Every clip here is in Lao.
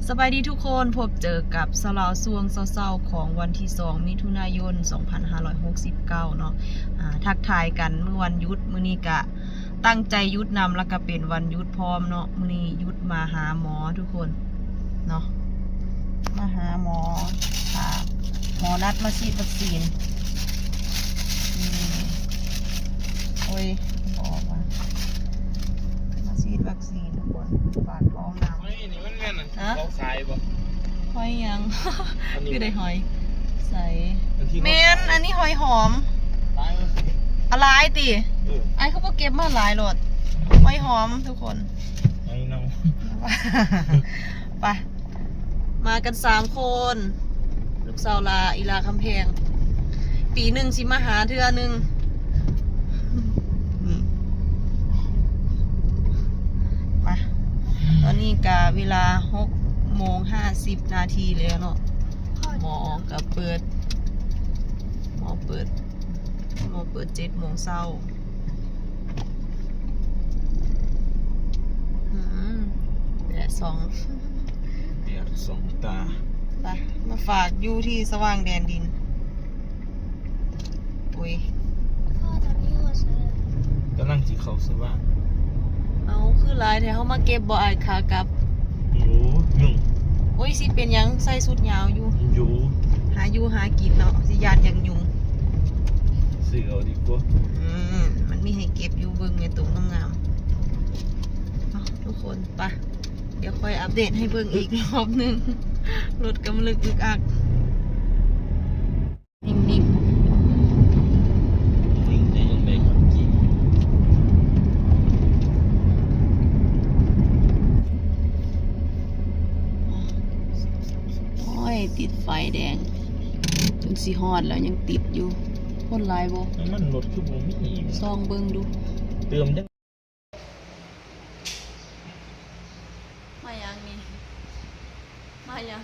ສະບາຍດີທຸກຄົນ, ພົບເຈີກັບສາວລາວຊ່ວງເຊົ້າໆຂອງວັນທີສອງ ມິຖຸນາຍົນ ສອງພັນຫ້າຮ້ອຍຫົກສິບເກົ້າເນາະ. ອາ ທັກທາຍກັນມື້ວັນຢຸດ, ມື້ນີ້ກະຕັ້ງໃຈຢຸດນຳ ແລ້ວກະເປັນວັນຢຸດພ້ອມເນາະ. ມື້ນີ້ຢຸດມາຫາໝໍທຸກຄົນເນາະ, ມາຫາໝໍ ຖ້າໝໍນັດມາສີດວັກຊີນ. ອືມ ໂອ້ຍ ບໍ່ອອກວ່າ ມາສີດວັກຊີນທຸກຄົນ, ຝາກທ້ອງນຳ. ເຮີ້ຍ ນີ້ມັນແມ່ນອັນທີ່ເຂົາຂາຍບໍ່? ຫອຍຫຍັງ? ຄືໄດ້ຫອຍໃສ? ອັນທີ່ເຂົາຂາຍ ແມ່ນ ອັນນີ້ຫອຍຫອມ. ຫຼາຍບໍ່? ອາ ຫຼາຍຕິ? ເອີ ອ້າຍຄືບໍ່ເກັບມາຫຼາຍໂລດ? ຫອຍຫອມທຸກຄົນ ຫອຍເນົ່າ. ໄປ ມາກັນສາມຄົນ. ລູກສາວຫຼ້າ ອີ່ຫຼ້າຄຳແພງ ປີໜຶ່ງຊິມາຫາເທື່ອໜຶ່ງ. ອືມ ມາ ຕອນນີ້ກະເວລາຫົກໂມງຫ້າສິບນາທີແລ້ວເນາະ. ໝໍກະເປີດ ໝໍເປີດ ໝໍເປີດເຈັດໂມງເຊົ້າ. ອືມ ແດດສ່ອງ ແດດສ່ອງຕາ. ໄປ ມາຝາກຢູ່ທີ່ສະຫວ່າງແດນດິນ. ໂອ້ຍ ພໍ່ ຕອນນີ້ຮອດໃສແລ້ວ? ກຳລັງຊິເຂົ້າສະຫວ່າງ. ເອົາ ຄືຫຼາຍແທ້? ເຮົາມາເກັບບໍ່ອ້າຍ ຂາກັບ? ໂອ້ ຫຍຸ້ງ. ໂອ້ຍ ຊິເປັນຫຍັງ ໃສ່ຊຸດຍາວຢູ່. ຫາຢູ່ຫາກິນເນາະ, ຊິຢ້ານຫຍັງຍຸງ. ຊື້ເອົາດີກວ່າ. ອືມ ມັນມີໃຫ້ເກັບຢູ່, ເບິ່ງແມ່ໂຕງາມໆ. ເອົາ ທຸກຄົນ ໄປ ດຽວຄ່ອຍອັບເດດໃຫ້ເບິ່ງອີກຮອບໜຶ່ງ. ລົດກຳລັງອຶກອັກ. ນິ່ງໆ ນິ່ງແຕ່ຍັງໄດ້ຂັບຂີ່. ໂອ້ຍ ຕິດໄຟແດງ ຈົນຊິຮອດແລ້ວຍັງຕິດຢູ່. ຄົນຫຼາຍບໍ່? ນ້ຳມັນລົດຄືບໍ່ມີ. ສ່ອງເບິ່ງດູ ເຕີມຈັກ ມາຫຍັງນີ້? ມາຫຍັງ?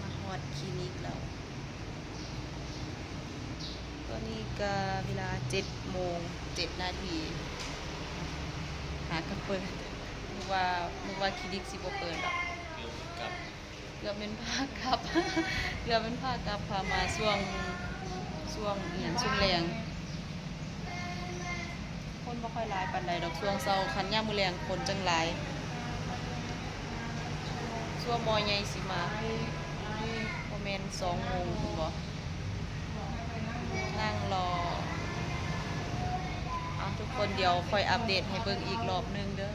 ມາຮອດຄລີນິກແລ້ວ. ຕອນນີ້ກະເວລາເຈັດໂມງເຈັດນາທີ ຫາກະເປີດ. ນຶກວ່າ ນຶກວ່າຄລີນິກຊິບໍ່ເປີດດອກ. ເກືອບແມ່ນພາກັບ ເກືອບແມ່ນພາກັບ ພາມາຊ່ວງ ຊ່ວງອີ່ຫຍັງ ຊ່ວງແລງ. ຄົນບໍ່ຄ່ອຍຫຼາຍປານໃດດອກຊ່ວງເຊົ້າ, ຄັນຍາມມື້ແລງຄົນຈັ່ງຫຼາຍ. ຊົ່ວໝໍໃຫຍ່ຊິມາ ບໍ່ແມ່ນສອງໂມງພຸ້ນບໍ? ນັ່ງລໍ. ເອົາ ທຸກຄົນ ດຽວຄ່ອຍອັບເດດໃຫ້ເບິ່ງອີກລອບໜຶ່ງເດີ້.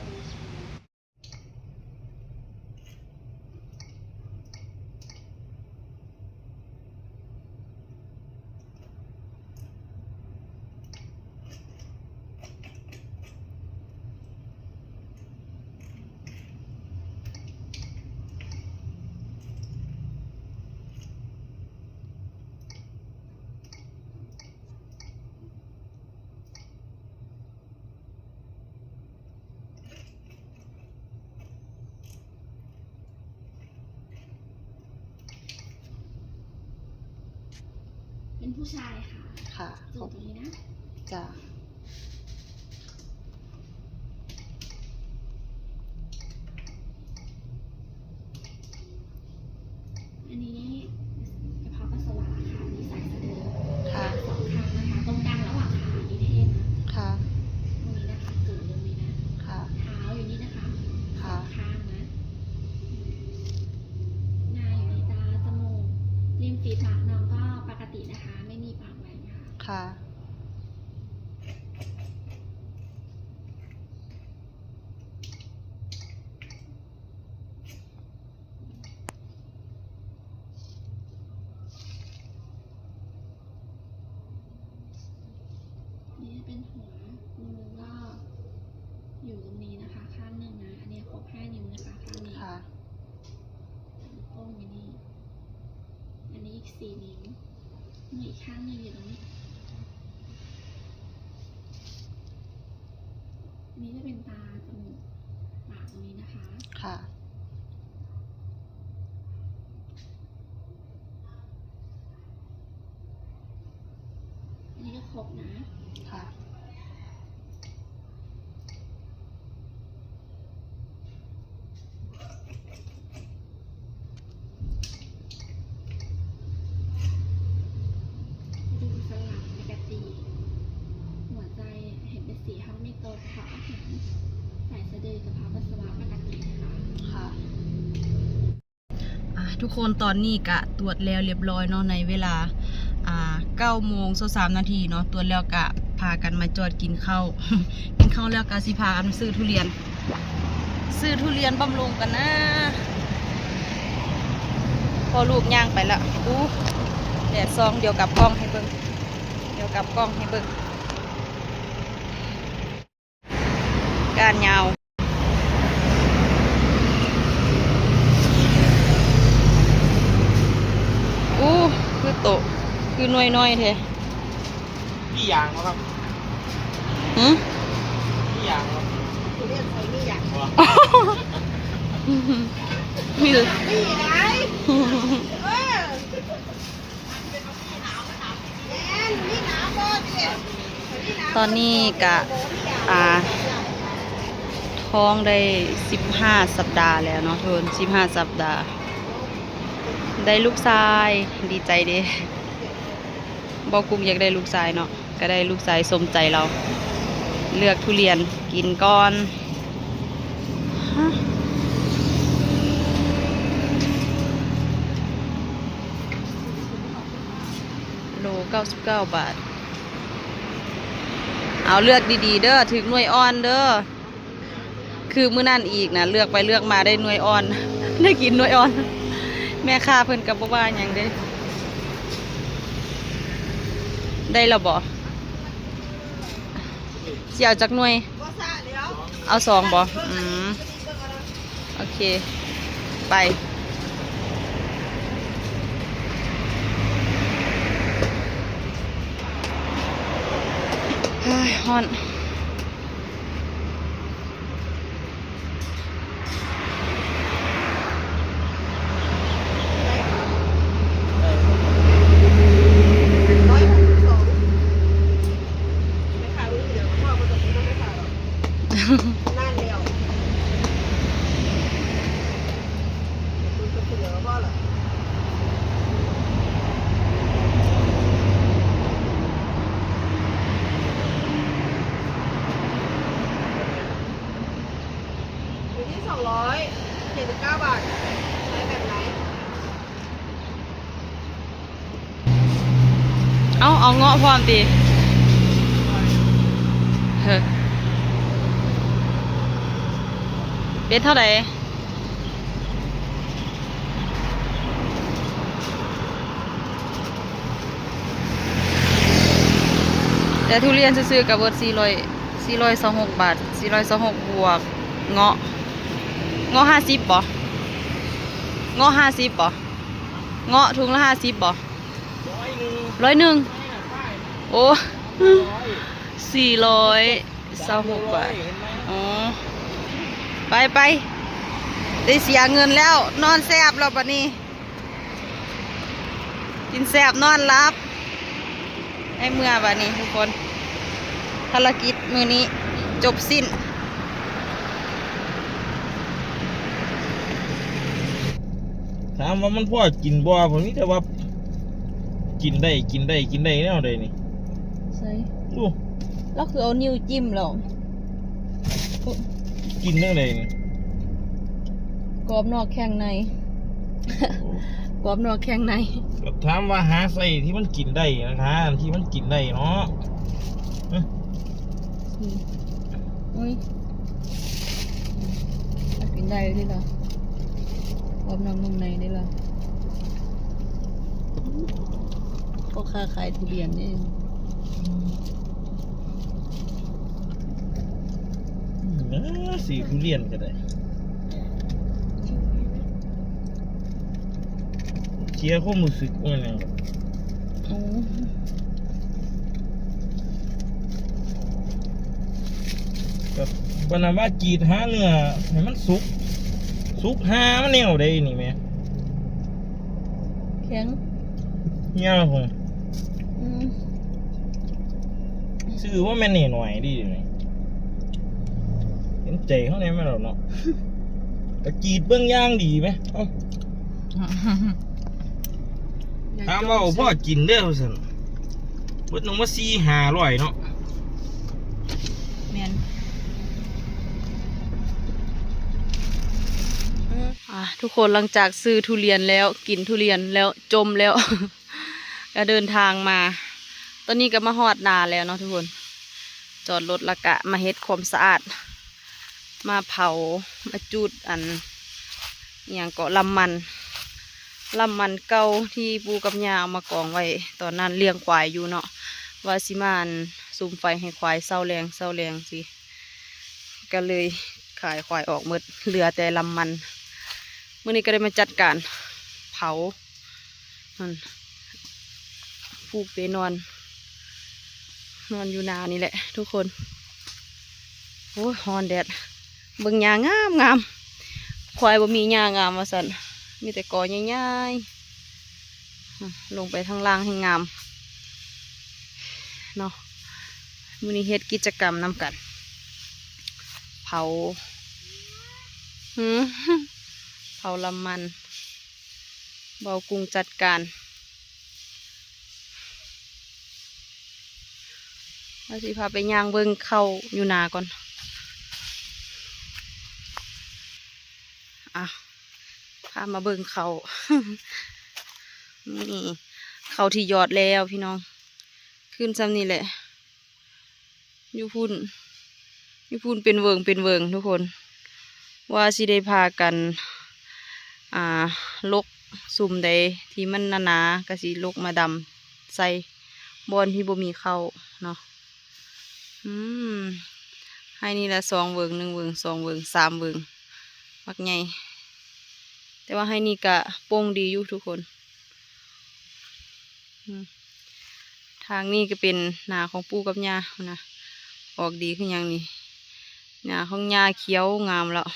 เป็นผู้ชายค่ะ ค่ะ จุดตรงนี้นะ จ้ะ อันนี้กระเพาะปัสสาวะค่ะ มีสายสะดือ ค่ะ สองข้างนะคะ ตรงกลางระหว่างขา อันนี้เท่นะ ค่ะ ตรงนี้นะคะ จุดตรงนี้นะ ค่ะ เท้าอยู่นี่นะคะ ค่ะ สองข้างนะ หน้าอยู่นี่ ตา จมูก ริมฝีปากน้องก็ปกตินะคะ ไม่มีปากแหว่งค่ะ ค่ะ นี่เป็นหัว มือก็อยู่ตรงนี้นะคะ ข้างหนึ่งนะ อันนี้ครบห้านิ้วนะคะ ข้างนี้ ค่ะ นิ้วโป้งอยู่นี่ อันนี้อีกสี่นิ้ว มืออีกข้างหนึ่งอยู่ตรงนี้ อันนี้จะเป็นตา จมูก ปากตรงนี้นะคะ ค่ะ เ ໃຫ້ຄົບນະ. ຄ່ະ. ດູສັນຫຼັງ ແລະກະຕີ ຫົວໃຈ ເຮັດເປັນສີເທົາ ມີຕໍ່ກະເພາະອາຫານ ສາຍສະດື ກະເພາະປັດສະວະ ປະກະຕິເລີຍຄ່ະ. ຄ່ະ. ອ່າ ທຸກຄົນ ຕອນນີ້ກະຕວດແລ້ວລຽບຮ້ອຍເນາະ ໃນເວລາ ອ່າ ເກົ້າໂມງຊາວສາມນາທີເນາະ. ຕວດແລ້ວກະພາກັນມາຈອດກິນເຂົ້າ ກິນເຂົ້າແລ້ວກະຊິພາກັນຊື້ທຸລຽນ ຊື້ທຸລຽນບຳລຸງກັນນະ. ພໍລູກຍ່າງໄປລະ ອູ້ ແດດສ່ອງ. ດຽວກັບກ້ອງໃຫ້ເບິ່ງ ດຽວກັບກ້ອງໃຫ້ເບິ່ງ. ກ້ານຍາວ. ອູ້ ຄືໂຕ ຄືໜ່ວຍນ້ອຍແທ້. ມີຢາງບໍ່ຄັບ? ຫື? ມີຢາງບໍ່? ທຸລຽນໃສ່ມີຢາງບໍ່? ມີ ມີຫຼາຍ. ເອີ. ຕອນນີ້ກະ ອ່າ ທ້ອງໄດ້ສິບຫ້າສັບດາແລ້ວເນາະທຸກຄົນ ສິບຫ້າສັບດາ ໄດ້ລູກຊາຍ ດີໃຈເດ້. ບໍ່ກຸ້ງຢາກໄດ້ລູກຊາຍເນາະ ກະໄດ້ລູກຊາຍສົມໃຈລາວ ເລືອກທຸລຽນກິນກ່ອນ. ຮະ ໂລເກົ້າສິບເກົ້າບາດ. ເອົາ ເລືອກດີໆເດີ ຖືກໜ່ວຍອ່ອນເດີ. ຄືມື້ນັ້ນອີກນະ ເລືອກໄປເລືອກມາໄດ້ໜ່ວຍອ່ອນ ໄດ້ກິນໜ່ວຍອ່ອນ. ແມ່ຄ້າເພິ່ນກະບໍ່ວ່າຫຍັງເດ້. ໄດ້ແລ້ວບໍ່? ຊິເອົາຈັກໜ່ວຍ? ເອົາສອງບໍ່? ອືມ ໂອເຄ ໄປ. ເຮີ້ຍ ຮ້ອນ. ຢູ່ທີ່ສອງຮ້ອຍເຈັດສິບເກົ້າບາດ ໃຊ້ແບບໄລ. ເອົາ ເອົາເງາະພ້ອມຕິ ເຮີ ເປັນເທົ່າໃດ? ແຕ່ທຸລຽນຊື່ໆກະເບິດສີ່ຮ້ອຍ ສີ່ຮ້ອຍຊາວຫົກບາດ ສີ່ຮ້ອຍຊາວຫົກບວກ ເງາະ ເງາະຫ້າສິບບໍ່? ເງາະຫ້າສິບບໍ່? ເງາະຖົງລະຫ້າສິບບໍ່? ຮ້ອຍໜຶ່ງ ຮ້ອຍໜຶ່ງ ໂອ້ ສີ່ຮ້ອຍຊາວຫົກບາດ. ອໍ ໄປໆ ໄດ້ເສຍເງິນແລ້ວ ນອນແຊບແລ້ວບາດນີ້. ກິນແຊບນອນຫຼັບ ໃຫ້ເມືອບາດນີ້ທຸກຄົນ ພາລະກິດມື້ນີ້ຈົບສິ້ນ. ຖາມວ່າມັນພໍກິນບໍ່? ມັນມີແຕ່ວ່າກິນໄດ້ ກິນໄດ້ ກິນໄດ້ແນວໃດນີ້? ໃສ່ ໂອ້ ລາວຄືເອົານິ້ວຈິ້ມແລ້ວ ກິນຈັ່ງໃດນີ້? ກອບນອກແຂງໃນ ໂອ້ ກອບນອກແຂງໃນ. ກໍຖາມວ່າຫາໃສ່ທີ່ມັນກິນໄດ້ນະ ຫາອັນທີ່ມັນກິນໄດ້ເນາະ. ອືມ ໂອ້ຍ ມັນກິນໄດ້ເດ້ລະ ກອບນອກນຸ່ມໃນເດ້ລະ. ພໍ່ຄ້າຂາຍທຸລຽນເດ້. ອືມ ເອີ ສີທຸລຽນກະໄດ້ ເສຍຄວາມຮູ້ສຶກວ່າຫຍັງ. ໂອ້ ກະປານນັ້ນວ່າກຣີດຫາເນື້ອໃຫ້ມັນສຸກ ສຸກຫາມັນແນວໃດນີ້ແມະ ແຂງ ເຫື່ອພຸ້ນ. ອືມ ຊື້ບໍ່ແມ່ນໜ້ອຍໆເດ້ນີ້ ເຫັນໃຈເຮົາແດ່ແມ່ນແລ້ວເນາະ ກະກຣີດເບິ່ງຢ່າງດີແໝ ເອົ້າ ຖາມວ່າພໍກິນເດີວ່າຊັ້ນ ເບິດລົງມາສີ່ຫ້າຮ້ອຍເນາະ ແມ່ນ ອາ ທຸກຄົນ ຫຼັງຈາກຊື້ທຸລຽນແລ້ວ ກິນທຸລຽນແລ້ວ ຈົ່ມແລ້ວ ກະເດີນທາງມາ ຕອນນີ້ກະມາຮອດນາແລ້ວເນາະທຸກຄົນ ຈອດລົດແລ້ວກະມາເຮັດຄວາມສະອາດ ມາເຜົາ ມາຈູດອັນ ອີ່ຫຍັງເກາະ ລຳມັນ ລຳມັນເກົ່າທີ່ປູ່ກັບຍ່າເອົາມາກອງໄວ້ ຕອນນັ້ນລ້ຽງຄວາຍຢູ່ເນາະ ວ່າຊິມາອັນສຸມໄຟໃຫ້ຄວາຍເຊົ້າແລງ ເຊົ້າແລງຊີ້ ກະເລີຍຂາຍຄວາຍອອກໝົດ ເຫຼືອແຕ່ລຳມັນ ມື້ນີ້ກະໄດ້ມາຈັດການເຜົາ ນັ້ນ ຜູກເປນອນ ນອນຢູ່ນານີ້ແຫຼະທຸກຄົນ ໂອ້ຍ ຮ້ອນແດດ ເບິ່ງຫຍ້າງາມໆ ຄວາຍບໍ່ມີຫຍ້າງາມວ່າຊັ້ນ ມີແຕ່ກໍໃຫຍ່ໆ ອາ ລົງໄປທາງລ່າງແຮ່ງງາມເນາະ ມື້ນີ້ເຮັດກິດຈະກຳນຳກັນ ເຜົາ ຫື ເຜົາລຳມັນ ເບົາກຸ້ງຈັດການ ວ່າຊິພາໄປຍ່າງເບິ່ງເຂົ້າຢູ່ນາກ່ອນ ອາ ພາມາເບິ່ງເຂົ້າ ນີ້ ເຂົ້າທີ່ຢອດແລ້ວພີ່ນ້ອງ ຂຶ້ນຊ່ຳນີ້ແຫຼະ ຢູ່ພຸ້ນ ຢູ່ພຸ້ນເປັນເຫວີງເປັນເຫວີງທຸກຄົນ ວ່າຊິໄດ້ພາກັນ ອ່າ ຫຼົກ ສຸມໃດທີ່ມັນໜາໆ ກະຊິຫຼົກມາດຳໃສ່ບ່ອນທີ່ບໍ່ມີເຂົ້າເນາະ ອືມ ໄຮ່ນີ້ລະສອງເຫວີງ ໜຶ່ງເຫວີງ ສອງເຫວີງ ສາມເຫວີງ ບັກໃຫຍ່ ແຕ່ວ່າໄຮ່ນີ້ກະໂປ່ງດີຢູ່ທຸກຄົນ ອືມ ທາງນີ້ກະເປັນນາຂອງປູ່ກັບຍ່າພຸ້ນນະ ອອກດີຄືຫຍັງນີ້ ນາຂອງຍ່າຂຽວງາມແລ້ວ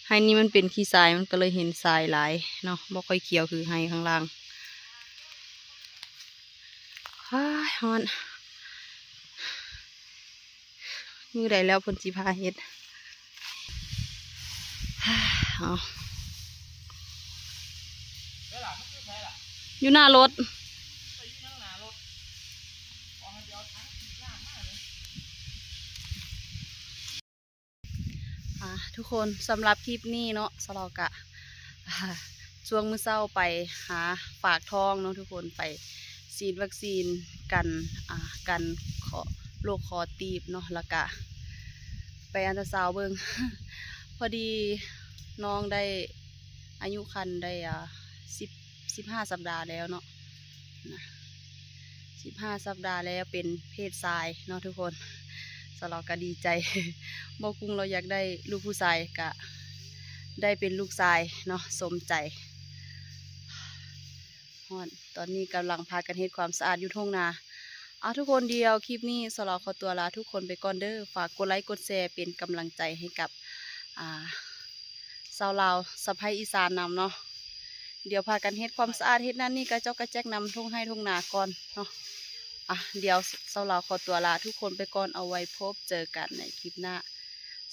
ໄຮ່ນີ້ມັນເປັນຂີ້ຊາຍ ມັນກະເລີຍເຫັນຊາຍຫຼາຍເນາະ ບໍ່ຄ່ອຍຂຽວຄືໄຮ່ຂ້າງລ່າງ ໂອ້ຍ ຮ້ອນ. ມື້ໃດແລ້ວເພິ່ນຊິພາເຮັດ ເອົາ ຢູ່ໜ້າລົດ ອາ ທຸກຄົນ ສຳລັບຄລິບນີ້ເນາະ ສາວລາວກະ ອາ ຊ່ວງມື້ເຊົ້າໄປຫາຝາກທ້ອງເນາະທຸກຄົນ ໄປ ສີດວັກຊີນກັນ ອາ ກັນຂໍ ໂລກຄໍຕີບເນາະ ແລ້ວກະໄປອັນຕາຊາວເບິ່ງ ພໍດີນ້ອງໄດ້ອາຍຸຄັນໄດ້ ອາ ສິບ ສິບຫ້າສັບດາແລ້ວເນາະ ນະ ສິບຫ້າສັບດາແລ້ວ ເປັນເພດຊາຍເນາະທຸກຄົນ ສາວລາວກະດີໃຈ ເບົາກຸ້ງລາວຢາກໄດ້ລູກຜູ້ຊາຍ ກະໄດ້ເປັນລູກຊາຍເນາະ ສົມໃຈ. ຮ້ອນ ຕອນນີ້ກຳລັງພາກັນເຮັດຄວາມສະອາດຢູ່ທົ່ງນາ ອາ ທຸກຄົນ ດຽວຄລິບນີ້ສາວລາວຂໍຕົວລາທຸກຄົນໄປກ່ອນເດີ ຝາກກົດໄລກົດແຊເປັນກຳລັງໃຈໃຫ້ກັບ ອາ ຊາວລາວສະໃພ້ອີສານນຳເນາະ ດຽວພາກັນເຮັດຄວາມສະອາດ ເຮັດນັ້ນນີ້ກະຈອກກະແຈກນຳທົ່ງໄຮ່ທົ່ງນາກ່ອນເນາະ ອາ ດຽວສາວລາວຂໍຕົວລາທຸກຄົນໄປກ່ອນ ເອົາໄວ້ພົບເຈີກັນໃນຄລິບໜ້າ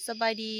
ສະບາຍດີ.